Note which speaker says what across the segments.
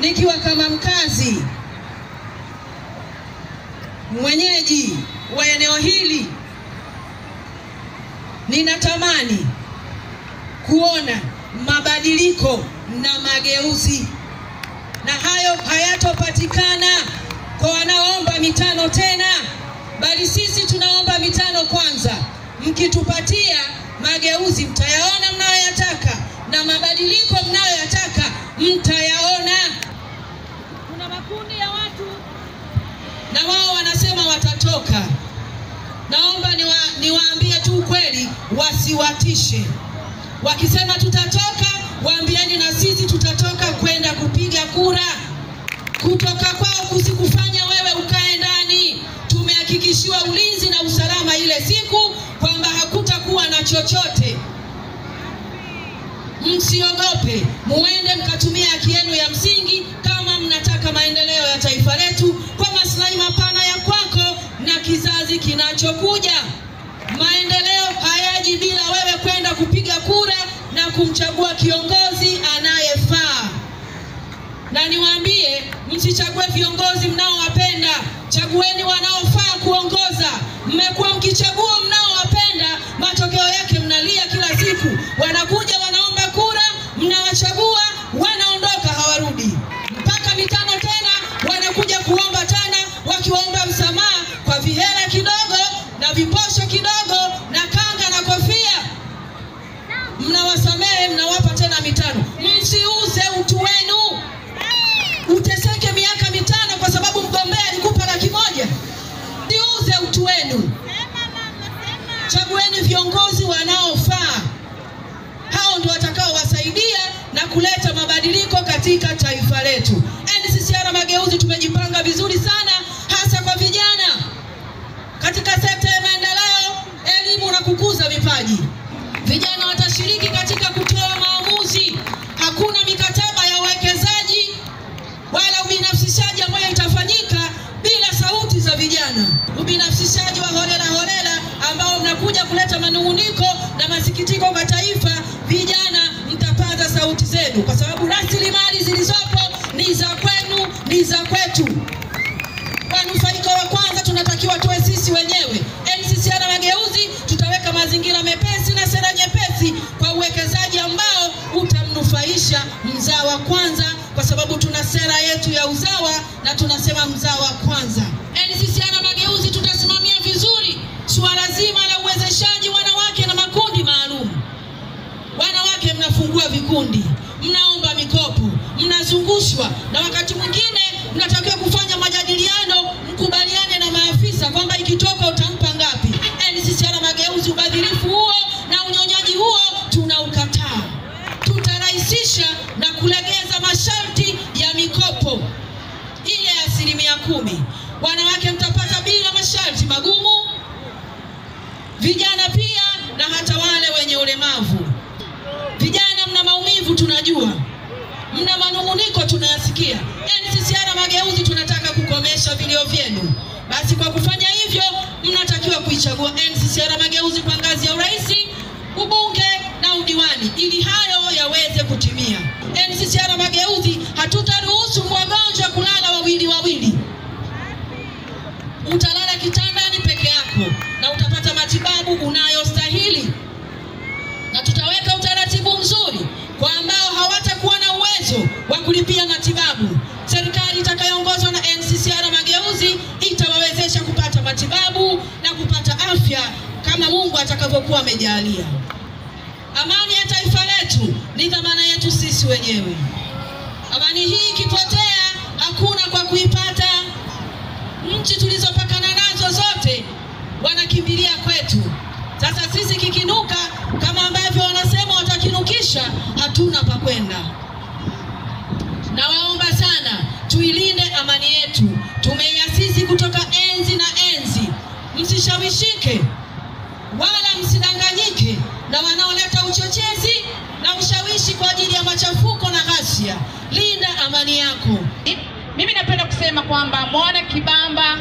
Speaker 1: nikiwa kama mkazi mwenyeji wa eneo hili, ninatamani kuona mabadiliko na mageuzi, na hayo hayatopatikana kwa wanaoomba mitano tena, bali sisi tunaomba mitano kwanza. Mkitupatia mageuzi mtayaona mnayoyataka, na mabadiliko mnayoyataka mtayaona. Kuna makundi ya watu na wao wanasema watatoka. Naomba niwaambie tu ukweli, wasiwatishe. Wakisema tutatoka, waambieni na sisi tutatoka kwenda kupiga kura. Kutoka kwao kusikufanya wewe ukae ndani. Tumehakikishiwa ulinzi na usalama ile siku kwamba hakutakuwa na chochote. Msiogope, muende mkatumia haki yenu ya msingi kama mnataka maendeleo ya taifa letu kwa maslahi mapana ya kwako na kizazi kinachokuja. Maendeleo hayaji bila wewe kwenda kupiga kura na kumchagua kiongozi anayefaa. Na niwaambie, msichague viongozi mnaowapenda, chagueni wanaofaa kuongoza. Mmekuwa mkichagua mnaowapenda, matokeo yake mnalia kila siku. Wanakuja wanaomba kura, mnawachagua, wanaondoka, hawarudi. Mpaka mitano tena wanakuja kuomba tena, wakiomba msamaha kwa vihela kidogo na viposho kidogo na kanga na kofia. Mnawasamehe, mnawapa tena mitano. Msiuze utu wenu. Uteseke miaka mitano kwa sababu mgombea alikupa 100,000. Msiuze utu wenu. Chagueni viongozi wanaofaa. Hao ndio watakaowasaidia na kuleta mabadiliko katika taifa letu. NCCR Mageuzi tumejipanga vizuri sana, hasa kwa vijana katika sekta ya maendeleo, elimu na kukuza vipaji. Vijana watashiriki katika kutoa maamuzi. Hakuna mikataba ya uwekezaji wala ubinafsishaji ambayo itafanyika bila sauti za vijana. Ubinafsishaji wa holela holela ambao mnakuja kuleta manunguniko na masikitiko kwa taifa, vijana mtapaza sauti zenu, kwa sababu rasilimali zilizopo ni za kwenu, ni za kwetu. Wanufaika wa kwanza tunatakiwa tuwe sisi wenyewe. NCCR Mageuzi tutaweka mazingira mepesi na sera nyepesi kwa uwekezaji ambao utamnufaisha mzawa kwanza, kwa sababu tuna sera yetu ya uzawa na tunasema mzawa kwanza. NCCR Mageuzi tutasimamia vizuri suala zima la uwezeshaji wanawake na makundi maalum. Wanawake mnafungua vikundi, mnaomba mikopo, mnazungushwa, na wakati mwingine mnatakiwa kufanya majadiliano, mkubaliane na maafisa kwamba ikitoka utampa ngapi. NCCR Mageuzi, ubadhirifu huo na unyonyaji huo tunaukataa. Tutarahisisha na kulegeza masharti ya mikopo ile ya 10%. Wanawake mtapata bila masharti magumu, vijana pia, na hata wale wenye ulemavu. Vijana mna maumivu tunajua, mna manunguniko tunayasikia. NCCR Mageuzi tunataka kukomesha vilio vyenu. Basi kwa kufanya hivyo, mnatakiwa kuichagua NCCR Mageuzi kwa ngazi ya urais, ubunge na udiwani, ili hayo yaweze kutimia. NCCR Mageuzi hatutaruhusu wagonjwa kulala wawili wawili. Utalala kitandani peke yako na utapata matibabu unayostahili. Na tutaweka utaratibu mzuri kwa ambao hawatakuwa na uwezo wa kulipia matibabu. Serikali itakayoongozwa na NCCR Mageuzi itawawezesha kupata matibabu na kupata afya kama Mungu atakavyokuwa amejalia. Amani ya taifa letu ni dhamana yetu sisi wenyewe. Amani hii ikipotea, hakuna kwa kuipata. Nchi tulizopakana nazo zote wanakimbilia kwetu. Sasa sisi kikinuka, kama ambavyo wanasema watakinukisha, hatuna pa kwenda. Nawaomba sana tuilinde amani yetu. Tumeiasisi kutoka enzi na enzi. Msishawishike wala msidanganyike na wanaoleta uchochezi na ushawishi kwa ajili ya machafuko na ghasia. Linda amani yako.
Speaker 2: Mimi napenda kusema kwamba Mwana Kibamba,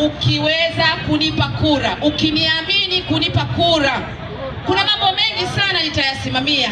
Speaker 2: ukiweza kunipa kura, ukiniamini kunipa kura, kuna mambo mengi sana nitayasimamia.